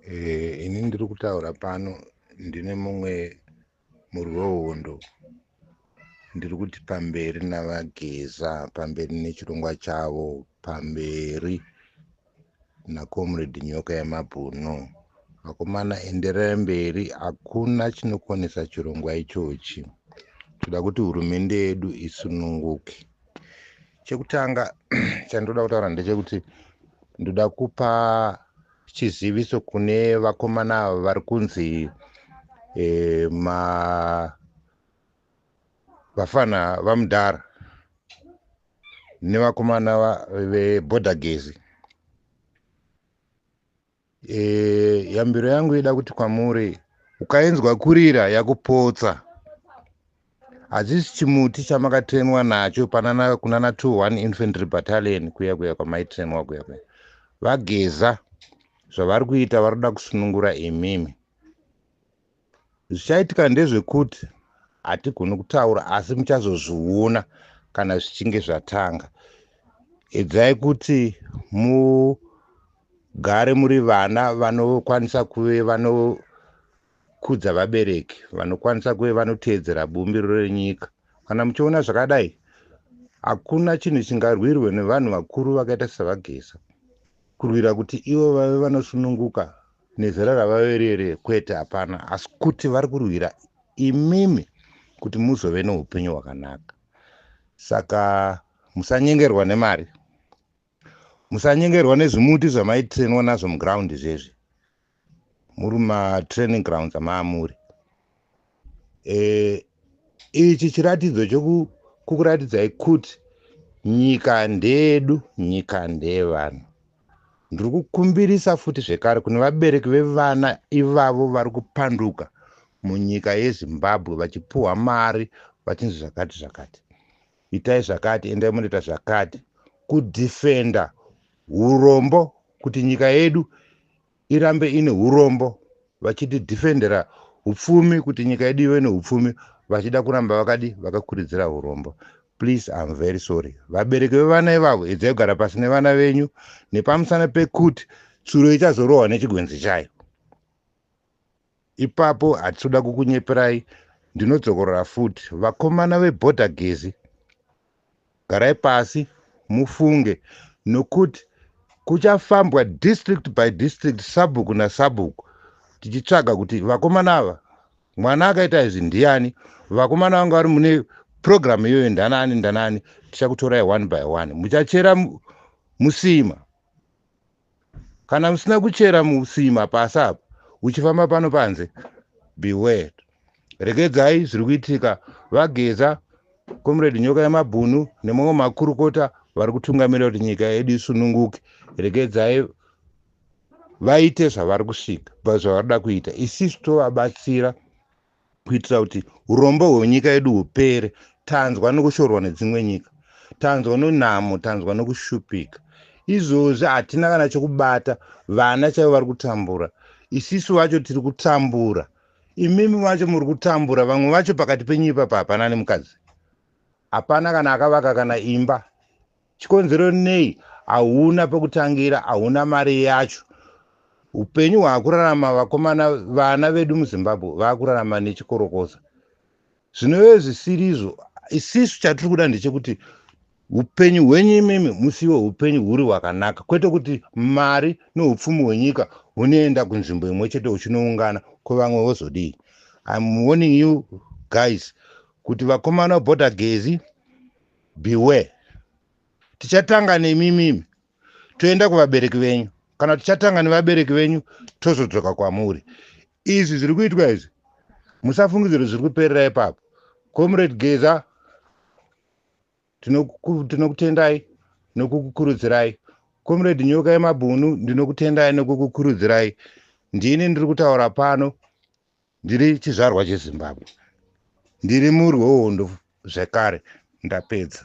Ini ndiri kutaura pano ndine mumwe murwi wehondo. Ndiri kuti pamberi naVaGeza, pamberi nechirongwa chavo, pamberi naComrade Nyoka yemabhunu. Vakomana endererai mberi, hakuna chinokonesa chirongwa ichochi. Toda kuti hurumende yedu isununguke. Chekutanga chandoda kutaura ndechekuti ndoda kupa chiziviso kune vakomana ava vari kunzi vafana vamudhara nevakomana vebhodhagezi. Yambiro yangu ida kuti kwamuri, ukainzwa kurira yakupotsa, hachisi chimuti chamakatrenwa nacho panana kunana 21 Infantry Battalion kuya kuya kwamaitrenwa kuya kuya. VaGeza zvavari kuita, vari kuda kusunungura imimi. Zvichaitika ndezvekuti hatigoni kutaura, asi muchazozviona kana zvichinge zvatanga. Edzai kuti mugare muri vana vanokwanisa kuve vanokudza vabereki, vanokwanisa kuve vanoteedzera bumbiro renyika. Kana muchiona zvakadai, hakuna chinhu chingarwirwe nevanhu vakuru vakaita seVaGeza kurwira kuti ivo vave vanosununguka nezera ravaverere, kwete, hapana. Asi kuti vari kurwira imimi kuti muzove neupenyu hwakanaka. Saka musanyengerwa nemari, musanyengerwa nezvimuti zvamaitrenwa nazvo muground zvezvi muri mumatraining grounds amaamuri. Ichi chiratidzo chokukuratidzai kuti nyika ndeyedu, nyika ndeyevanhu. Ndiri kukumbirisa futi zvekare kune vabereki vevana ivavo vari kupanduka munyika yeZimbabwe vachipuhwa mari vachinzi zvakati zvakati, itai zvakati, endai munoita zvakati, kudhifenda urombo kuti nyika yedu irambe ine urombo, vachitidhifendera upfumi kuti nyika yedu ive neupfumi, vachida kuramba vakadi vakakuridzira urombo. Please, I'm very sorry, vabereki vevana ivavo, edzai kugara pasi nevana venyu nepamusana pekuti tsuro ichazorohwa nechigwenzi chayo. Ipapo hatitoda kukunyeperai. Ndinodzokorora futi, vakomana vebhodha gezi, garai pasi mufunge, nokuti kuchafambwa district by district, sabhuku nasabhuku, tichitsvaga kuti vakomana ava, mwana akaita izvi ndiani, vakomana vanga vari mune purogiramu iyoyo ndanani ndanani. Tichakutorai one by one. Muchachera musima. Kana musina kuchera musima pasi apa uchifamba pano panze, beware. Regedzai zviri kuitika. VaGeza, Comrade Nyoka yemabhunu nemamwe makurukota vari kutungamira kuti nyika yedu isununguke, regedzai vaite zvavari kusvika zvavari kuita. Isisu tovabatsira kuitira kuti urombo hwenyika yedu hupere. Tanzwa nekushorwa nedzimwe nyika, tanzwa nenhamo, tanzwa nekushupika. Izvozvi hatina kana chokubata. Vana chaivo vari kutambura, isisu vacho tiri kutambura, imimi vacho muri kutambura. Vamwe vacho pakati penyu ipapa hapana nemukadzi, hapana kana akavaka kana imba. Chikonzero nei? Hauna pekutangira, hauna mari yacho. Upenyu hwaakurarama vakomana, vana vedu muZimbabwe vaakurarama nechikorokoza, zvinove zvisirizvo. Isisu chatiri kuda ndechekuti upenyu hwenyu imimi musiwe upenyu huri hwakanaka, kwete kuti mari neupfumi hwenyika hunoenda kunzvimbo imwe chete uchinoungana kwevamwe vozodii. I'm warning you guys kuti vakomana vebhodha gezi, beware. Tichatanga nemimimi, toenda kuvabereki venyu, kana tichatanga nevabereki venyu tozodzoka kwamuri. Izvi zviri kuitwa izvi, musafungidzire zviri kuperera ipapo. Comrade Geza, tinokutendai nokukukurudzirai. Comrade Nyoka yemabhunu, ndinokutendai nokukukurudzirai. Ndini ndiri kutaura pano, ndiri chizvarwa cheZimbabwe, ndiri murwi wehondo zvekare. Ndapedza.